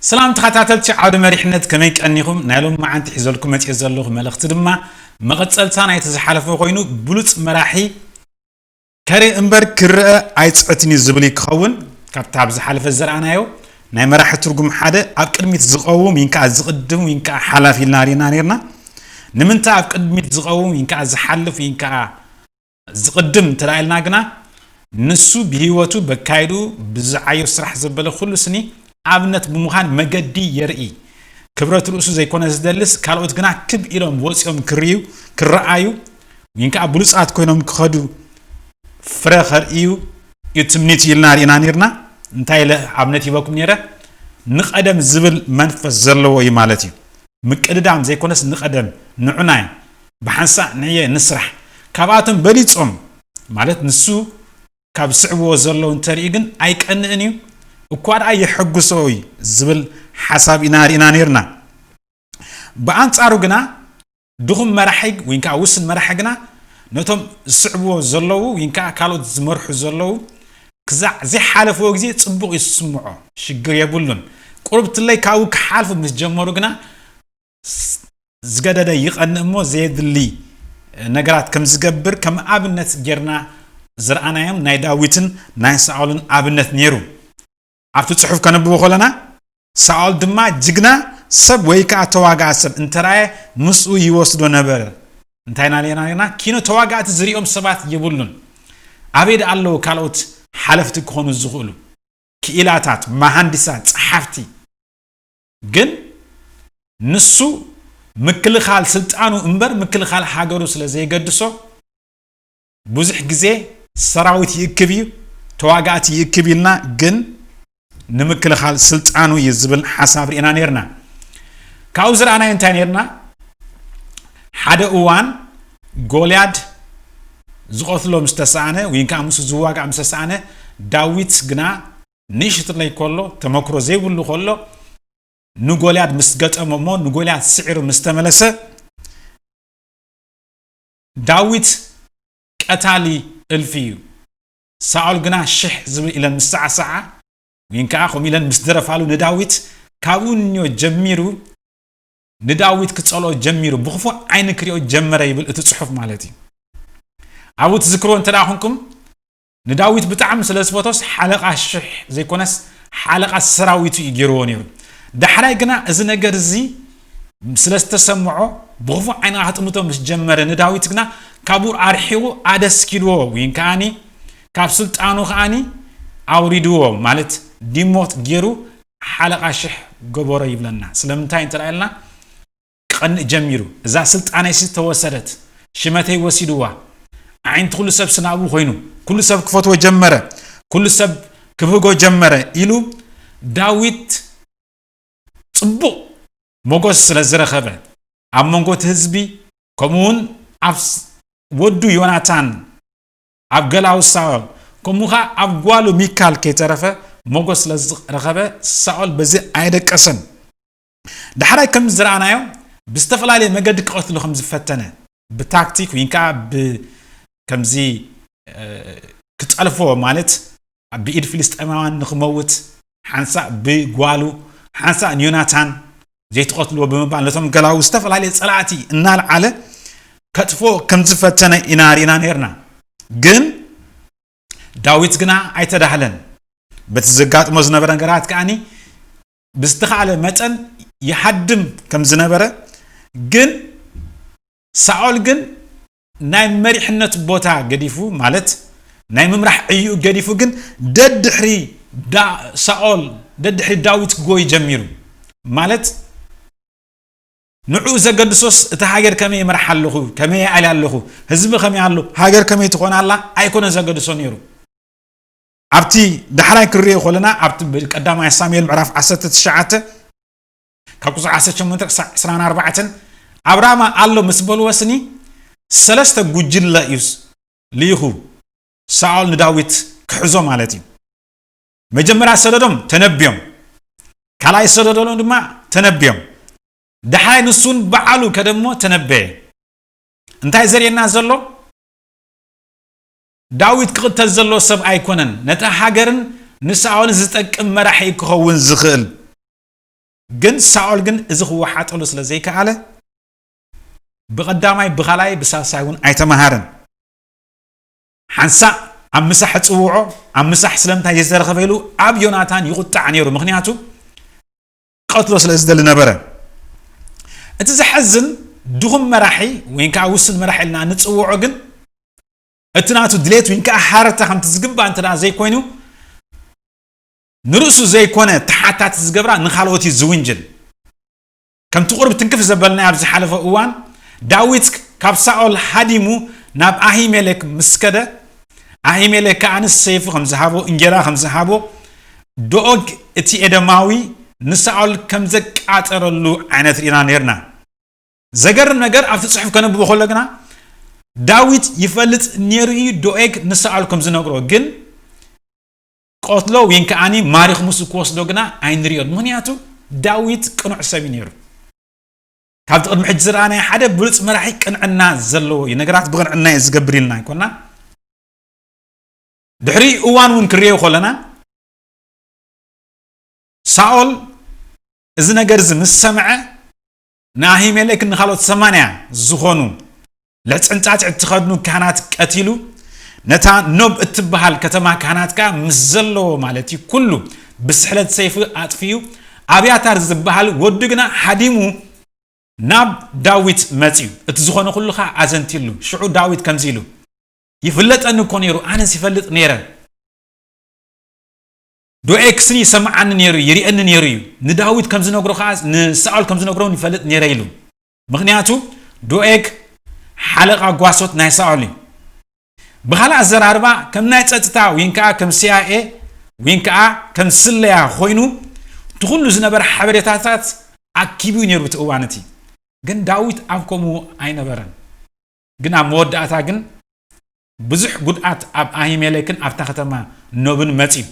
ሰላም ተኸታተልቲ ዓውደ መሪሕነት፣ ከመይ ቀኒኹም? ናይ ሎሚ መዓንቲ ሒዘልኩም መፅእ ዘለኹ መልእኽቲ ድማ መቐፀልታ ናይቲ ዝሓለፈ ኮይኑ፣ ብሉፅ መራሒ ከርኢ እምበር ክረአ ኣይፅዕትን እዩ ዝብል እዩ ክኸውን። ካብቲ ኣብ ዝሓለፈ ዝረኣናዮ ናይ መራሒ ትርጉም ሓደ ኣብ ቅድሚት ዝቐውም ወይን ከዓ ዝቕድም ወይን ከዓ ሓላፊ ኢልና ርኢና ነርና። ንምንታይ ኣብ ቅድሚት ዝቐውም ወይን ከዓ ዝሓልፍ ወይን ከዓ ዝቕድም እንተ ኢልና ግና፣ ንሱ ብህይወቱ በካይዱ ብዝዓዮ ስራሕ ዘበለ ኩሉ ስኒ ኣብነት ብምዃን መገዲ የርኢ። ክብረት ርእሱ ዘይኮነ ዝደልስ፣ ካልኦት ግና ክብ ኢሎም ወፂኦም ክርእዩ ክረኣዩ ወይን ከዓ ብሉፃት ኮይኖም ክኸዱ ፍረ ከርእዩ እዩ ትምኒቱ ኢልና ርኢና ነርና። እንታይ ኢለ ኣብነት ሂበኩም ነረ? ንቐደም ዝብል መንፈስ ዘለዎ እዩ ማለት እዩ። ምቅድዳም ዘይኮነስ ንቐደም፣ ንዑናይ ብሓንሳእ ንዕየ ንስራሕ። ካብኣቶም በሊፆም ማለት ንሱ ካብ ዝስዕብዎ ዘለዉ እንተርኢ ግን ኣይቀንእን እዩ፣ እኳ ደኣ የሐጉሶ እዩ ዝብል ሓሳብ ኢና ርኢና ነርና። ብኣንፃሩ ግና ድኹም መራሒ ወይን ከዓ ውስን መራሒ ግና ነቶም ዝስዕብዎ ዘለዉ ወይን ከዓ ካልኦት ዝመርሑ ዘለዉ ክዛዕ ዘይሓለፍዎ ግዜ ፅቡቕ እዩ ዝስምዖ፣ ሽግር የብሉን። ቁርብትለይ ካብኡ ክሓልፉ ምስ ጀመሩ ግና ዝገደደ ይቐንእ እሞ ዘየድሊ ነገራት ከም ዝገብር ከም ኣብነት ጌርና ዝረኣናዮም ናይ ዳዊትን ናይ ሳኦልን ኣብነት ነይሩ። ኣብቲ ፅሑፍ ከነብቦ ከለና ሳኦል ድማ ጅግና ሰብ ወይ ከዓ ተዋጋእ ሰብ እንተራየ ምስኡ ይወስዶ ነበረ። እንታይ ኢና ርኢና ነርና? ኪኖ ተዋጋእቲ ዝሪኦም ሰባት የብሉን። ኣበይ ደኣ ኣለዉ ካልኦት ሓለፍቲ ክኾኑ ዝኽእሉ? ክኢላታት፣ መሃንዲሳት፣ ጸሓፍቲ። ግን ንሱ ምክልኻል ስልጣኑ እምበር ምክልኻል ሃገሩ ስለ ዘየገድሶ ብዙሕ ግዜ ሰራዊት ይእክብ እዩ፣ ተዋጋእቲ ይእክብ ኢልና ግን ንምክልኻል ስልጣኑ እዩ ዝብል ሓሳብ ርኢና ነርና። ካብኡ ዝረኣናዮ እንታይ ነርና? ሓደ እዋን ጎልያድ ዝቐትሎ ምስ ተሰኣነ ወይ ከዓ ምስ ዝዋጋእ ምስ ተሰኣነ፣ ዳዊት ግና ንእሽትለይ ከሎ ተመክሮ ዘይብሉ ከሎ ንጎልያድ ምስ ገጠሞ እሞ ንጎልያድ ስዒሩ ምስ ተመለሰ፣ ዳዊት ቀታሊ እልፊ እዩ፣ ሳኦል ግና ሽሕ ዝብል ኢለን ምስ ሰዓሰዓ ወይን ከዓ ከምኡ ኢለን ምስ ደረፋሉ ንዳዊት ካብኡ እንዮ ጀሚሩ ንዳዊት ክፀልኦ ጀሚሩ፣ ብክፉእ ዓይኒ ክሪኦ ጀመረ ይብል እቲ ፅሑፍ ማለት እዩ። ኣብኡ ትዝክርዎ እንተ ደኣ ኮንኩም ንዳዊት ብጣዕሚ ስለ ዝፈቶስ ሓለቓ ሽሕ ዘይኮነስ ሓለቓ ሰራዊቱ እዩ ገይርዎ ነይሩ። ዳሕራይ ግና እዚ ነገር እዚ ስለ ዝተሰምዖ ብኽፉእ ዓይኒ ክጥምቶ ምስ ጀመረ ንዳዊት ግና ካብኡ ኣርሒቑ ኣደስኪልዎ ወይን ከኣኒ ካብ ስልጣኑ ከኣኒ ኣውሪድዎ ማለት ዲሞት ገይሩ ሓለቓ ሽሕ ገበሮ ይብለና። ስለምንታይ እንተ ኢልና ክቐንእ ጀሚሩ። እዛ ስልጣነይሲ ተወሰደት፣ ሽመተይ ወሲድዋ፣ ኣዒንቲ ኩሉ ሰብ ስናብኡ ኮይኑ፣ ኩሉ ሰብ ክፈትዎ ጀመረ፣ ኩሉ ሰብ ክብህጎ ጀመረ ኢሉ ዳዊት ጽቡቕ ሞገስ ስለ ዝረኸበ ኣብ መንጎ እቲ ህዝቢ ከምኡ እውን ኣብ ወዱ ዮናታን ኣብ ገላው ሳኦል ከምኡ ኸዓ ኣብ ጓሉ ሚካል ከይተረፈ ሞገስ ስለ ዝረኸበ ሳኦል በዚ ኣየደቀሰን። ዳሕራይ ከም ዝረኣናዮ ብዝተፈላለየ መገዲ ክቐትሎ ከም ዝፈተነ ብታክቲክ ወይ ከዓ ብ ከምዚ ክጠልፎ ማለት ብኢድ ፍልስጤማውያን ንክመውት ሓንሳእ ብጓሉ ሓንሳእ ንዮናታን ዘይትቐትልዎ ብምባል ነቶም ገላው ዝተፈላለየ ፀላእቲ እናልዓለ ከጥፎ ከም ዝፈተነ ኢና ርኢና ነርና። ግን ዳዊት ግና ኣይተዳህለን። በቲ ዘጋጥሞ ዝነበረ ነገራት ከኣኒ ብዝተኻእለ መጠን ይሃድም ከም ዝነበረ ግን ሳኦል ግን ናይ መሪሕነት ቦታ ገዲፉ ማለት ናይ ምምራሕ ዕይኡ ገዲፉ ግን ደድሕሪ ሳኦል ደድሕሪ ዳዊት ክጎይ ጀሚሩ ማለት ንዕኡ ዘገድሶስ እቲ ሃገር ከመይ ይመርሓ ኣለኹ ከመይ ይኣል ኣለኹ ህዝቢ ከመይ ኣሎ ሃገር ከመይ ትኾን ኣላ ኣይኮነ ዘገድሶ ነይሩ። ኣብቲ ዳሕራይ ክንሪኦ ከለና ኣብቲ ቀዳማይ ሳሙኤል ምዕራፍ ዓሰርተ ትሽዓተ ካብ ቁፅሪ ዓሰርተ ሸሞንተ ክሳዕ ዕስራን ኣርባዕተን ኣብ ራማ ኣሎ ምስ በልዎ ስኒ ሰለስተ ጉጅለ እዩ ልኢኹ ሳኦል ንዳዊት ክሕዞ ማለት እዩ። መጀመርያ ሰደዶም ተነብዮም፣ ካልኣይ ሰደዶሎም ድማ ተነብዮም፣ ዳሕራይ ንሱን በዓሉ ከደሞ ተነበየ። እንታይ ዘርእየና ዘሎ? ዳዊት ክቕተል ዘሎ ሰብ ኣይኮነን፣ ነታ ሃገርን ንሳኦልን ዝጠቅም መራሒ ክኸውን ዝኽእል ግን ሳኦል ግን እዚ ክወሓጠሉ ስለ ዘይከኣለ፣ ብቐዳማይ፣ ብኻልኣይ፣ ብሳልሳይ እውን ኣይተመሃረን። ሓንሳእ ኣብ ምሳሕ ጽውዖ፣ ኣብ ምሳሕ ስለምንታይ ዘይተረኸበ ኢሉ ኣብ ዮናታን ይቑጣዕ ነይሩ። ምኽንያቱ ቀትሎ ስለ ዝደሊ ነበረ። እቲ ዘሐዝን፣ ድኹም መራሒ ወይን ከዓ ውሱን መራሒ ኢልና ንጽውዖ ግን፣ እቲ ናቱ ድሌት ወይን ከዓ ሃረታ ከምቲ ዝግባእ እንተ ደኣ ዘይኮይኑ፣ ንርእሱ ዘይኮነ ተሓታቲ ዝገብራ ንኻልኦት እዩ ዝውንጅል። ከምቲ ቁርብ ትንክፍ ዘበልናዮ ኣብ ዝሓለፈ እዋን፣ ዳዊት ካብ ሳኦል ሃዲሙ ናብ ኣሂሜሌክ ምስ ከደ፣ ኣሂሜሌክ ከኣ ንሰይፉ ከም ዝሃቦ፣ እንጌራ ከም ዝሃቦ፣ ዶኦግ እቲ ኤዶማዊ ንሳኦል ከም ዘቃጠረሉ ዓይነት ርኢና ነይርና። ዘገርም ነገር፣ ኣብቲ ጽሑፍ ከነብቦ ከሎ ግና፣ ዳዊት ይፈልጥ ነይሩ እዩ ዶኤግ ንሳኦል ከም ዝነግሮ፣ ግን ቀትሎ ወይን ከኣኒ ማሪኽ ምስ ክወስዶ ግና ኣይንሪኦን። ምኽንያቱ ዳዊት ቅኑዕ ሰብ እዩ ነይሩ። ካብቲ ቅድሚ ሕጂ ዝረኣናዮ ሓደ ብሉጽ መራሒ ቅንዕና ዘለዎ እዩ። ነገራት ብቕንዕና እዩ ዝገብር ኢልና ኣይኮና። ድሕሪ እዋን እውን ክንሪኦ ከለና፣ ሳኦል እዚ ነገር እዚ ምስ ሰምዐ፣ ንኣሂሜሌክን ንኻልኦት ሰማንያ ዝኾኑ ልሕጽንጻጽዕ እትኸድኑ ካህናት ቀቲሉ፣ ነታ ኖብ እትበሃል ከተማ ካህናት ከኣ ምስ ዘለዎ ማለት እዩ ኩሉ ብስሕለት ሰይፊ ኣጥፊኡ፣ ኣብያታር ዝበሃል ወዱ ግና ሃዲሙ ናብ ዳዊት መጺኡ፣ እቲ ዝኾነ ኩሉ ኸኣ ኣዘንቲሉ። ሽዑ ዳዊት ከምዚ ኢሉ፣ "ይፍለጠኒ እኮ ነይሩ፣ ኣነስ ይፈልጥ ነይረ። ዶኤክ ስኒ ይሰምዓኒ ነይሩ፣ ይርእየኒ ነይሩ እዩ። ንዳዊት ከም ዝነግሮ ኸኣ፣ ንሳኦል ከም ዝነግሮ እውን ይፈልጥ ነይረ" ኢሉ። ምኽንያቱ ዶኤክ ሓለቓ ጓሶት ናይ ሳኦል እዩ። ብኻልእ ኣዘራርባ፣ ከም ናይ ጸጥታ ወይን ከኣ ከም ሲ ኣይ ኤ ወይን ከኣ ከም ስለያ ኮይኑ፣ እቲ ኩሉ ዝነበረ ሓበሬታታት ኣኪቡ ነይሩ እቲ እዋን እቲ። ግን ዳዊት ኣብ ከምኡ ኣይነበረን። ግን ኣብ መወዳእታ ግን ብዙሕ ጉድኣት ኣብ ኣሂሜሌክን ኣብታ ከተማ ኖብን መጺኡ።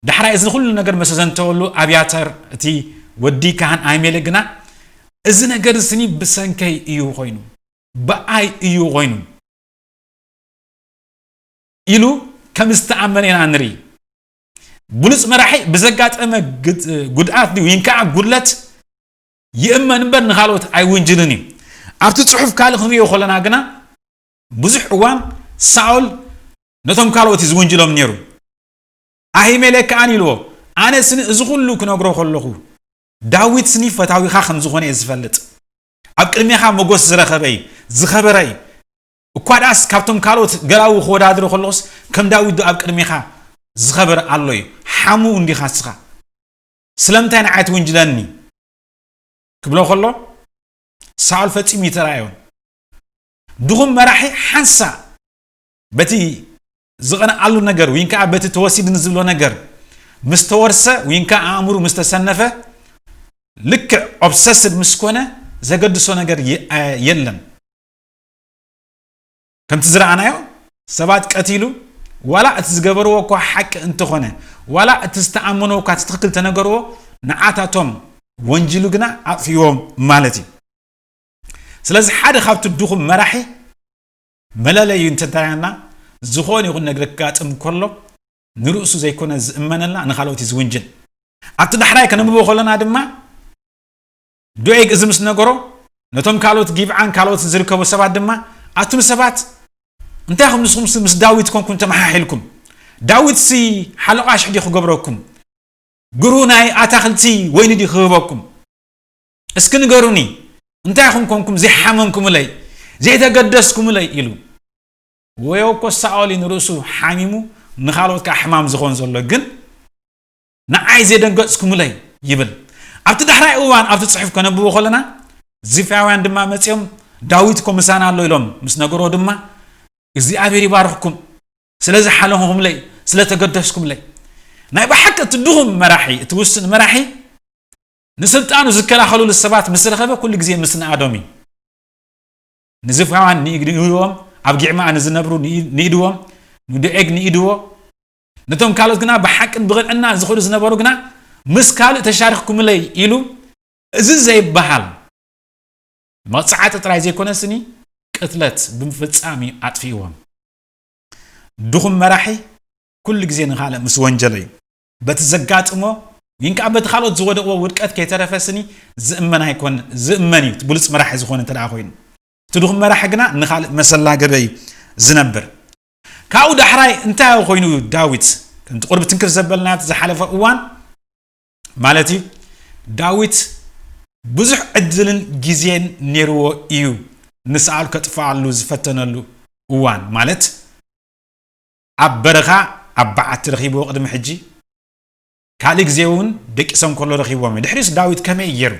ዳሕራይ እዚ ኩሉ ነገር ምስ ኣዘንተወሉ፣ ኣብያታር እቲ ወዲ ካህን ኣሂሜሌክ ግና፣ "እዚ ነገር ስኒ ብሰንከይ እዩ ኮይኑ፣ ብኣይ እዩ ኮይኑ" ኢሉ ከም ዝተኣመነ ኢና ንርኢ። ብሉጽ መራሒ ብዘጋጠመ ግድ-፣ ጉድኣት ድዩ ወይን ከኣ ጉድለት ይእመን እምበር ንኻልኦት ኣይውንጅልን እዩ። ኣብቲ ጽሑፍ ካልእ ክንሪኦ ከለና ግና፣ ብዙሕ እዋን ሳኦል ነቶም ካልኦት እዩ ዝውንጅሎም ነይሩ። ኣሂሜሌክ ከኣ ኢልዎ፣ "ኣነ ስኒ እዚ ኩሉ ክነግሮ ከለኹ፣ ዳዊት ስኒ ፈታዊኻ ከም ዝኾነ እየ ዝፈልጥ። ኣብ ቅድሜኻ ሞገስ ዝረኸበ እዩ፣ ዝኸበረ እዩ። እኳ ደኣስ ካብቶም ካልኦት ገላዉ ክወዳድሮ ከለኹስ፣ ከም ዳዊት ዶ ኣብ ቅድሜኻ ዝኸበረ ኣሎ እዩ? ሓሙ እንዲኻ እስኻ። ስለምንታይ ንዓይ ትውንጅለኒ?" ክብሎ ከሎ፣ ሳኦል ፈጺሙ ይተራእዮን። ድኹም መራሒ ሓንሳእ በቲ ዝቐንኣሉ ነገር ወይን ከኣ በቲ ተወሲድኒ ዝብሎ ነገር ምስ ተወርሰ ወይን ከኣ ኣእምሩ ምስ ተሰነፈ፣ ልክዕ ኦብሰስድ ምስ ኮነ፣ ዘገድሶ ነገር የ-፣ የለን። ከምቲ ዝረኣናዮ፣ ሰባት ቀቲሉ፣ ዋላ እቲ ዝገበርዎ እኳ ሓቂ እንተኾነ፣ ዋላ እቲ ዝተኣመንዎ እኳ እቲ ትኽክል ተነገርዎ፣ ንዓታቶም ወንጂሉ ግና ኣጥፊዎም ማለት እዩ። ስለዚ ሓደ ካብቲ ድኹም መራሒ መለለዩ እንተንተናና፣ ዝኾነ ይኹን ነገር ክጋጥም ከሎ፣ ንርእሱ ዘይኮነ ዝእመነላ፣ ንኻልኦት እዩ ዝውንጅል። ኣብቲ ዳሕራይ ከነንብቦ ከለና ድማ፣ ዶኤግ እዚ ምስ ነገሮ፣ ነቶም ካልኦት ጊብዓን ካልኦት ዝርከቡ ሰባት ድማ፣ "ኣቱም ሰባት፣ እንታይ ኢኹም ንስኹምሲ ምስ ዳዊት ኮንኩም ተመሓሒልኩም? ዳዊትሲ ሓለቓ ሽሕ ድዩ ክገብረኩም? ግሩ ናይ ኣታኽልቲ ወይኒ ድዩ ክህበኩም? እስኪ ንገሩኒ፣ እንታይ ኢኹም ኮንኩም ዘይሓመምኩምለይ፣ ዘይተገደስኩምለይ?" ኢሉ። ወዮ እኮ ሳኦል እዩ ንርእሱ ሓሚሙ፣ ንኻልኦት ከኣ ሕማም ዝኾን ዘሎ፣ ግን ንዓይ ዘየደንገጽኩምለይ ይብል። ኣብቲ ዳሕራይ እዋን ኣብቲ ጽሑፍ ከነብቦ ከለና፣ ዚፋውያን ድማ መጺኦም፣ "ዳዊት እኮ ምሳና ኣሎ" ኢሎም ምስ ነገሮ ድማ፣ "እግዚኣብሔር ይባርኽኩም፣ ስለ ዝሓለኹምለይ፣ ስለ ተገደስኩምለይ።" ናይ ብሓቂ እቲ ድኹም መራሒ፣ እቲ ውሱን መራሒ፣ ንስልጣኑ ዝከላኸሉሉ ሰባት ምስ ረኸበ፣ ኩሉ ግዜ ምስ ንኣዶም እዩ። ንዚፋውያን ንኢድዎም፣ ኣብ ጊዕማኣ ንዝነብሩ ንኢ-፣ ንኢድዎም፣ ንዶኤግ ንኢድዎ። ነቶም ካልኦት ግና ብሓቅን ብቕንዕና ዝኸዱ ዝነበሩ ግና፣ "ምስ ካልእ ተሻሪኽኩምለይ" ኢሉ፣ እዚ ዘይበሃል መቕጻዕቲ ጥራይ ዘይኮነ ስኒ፣ ቅትለት ብምፍጻም እዩ ኣጥፊእዎም። ድኹም መራሒ ኩሉ ግዜ ንኻልእ ምስ ወንጀለ እዩ። በቲ ዘጋጥሞ ግን ከዓ በቲ ካልኦት ዝወደቕዎ ውድቀት ከይተረፈ ስኒ ዝእመን ኣይኮን ዝእመን እዩ። ብሉፅ መራሒ ዝኾነ እንተ ደኣ ኮይኑ፣ እቲ ድኹም መራሒ ግና ንኻልእ መሰላገበ እዩ ዝነብር። ካብኡ ዳሕራይ እንታይ ኮይኑ ዳዊት ከምቲ ቁርቢ ትንክፍ ዘበልናዮ ዝሓለፈ እዋን ማለት እዩ። ዳዊት ብዙሕ ዕድልን ግዜን ነይርዎ እዩ ንሳኦል ከጥፍኣሉ ዝፈተነሉ እዋን ማለት ኣብ በረኻ ኣብ በዓቲ ረኺብዎ ቅድሚ ሕጂ ካልእ ግዜ እውን ደቂሶም ከሎ ረኺብዎም እዩ። ድሕሪስ ዳዊት ከመይ ገይሩ?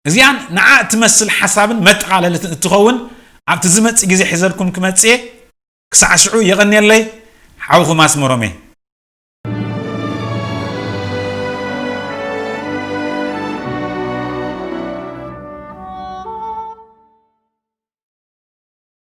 እዚኣን ንዓ እትመስል ሓሳብን መጠቓለልትን እትኸውን ኣብቲ ዝመጽእ ግዜ ሒዘልኩም ክመጽእ እየ። ክሳዕ ሽዑ የቐንየለይ። ሓውኹም ኣስመሮም እየ።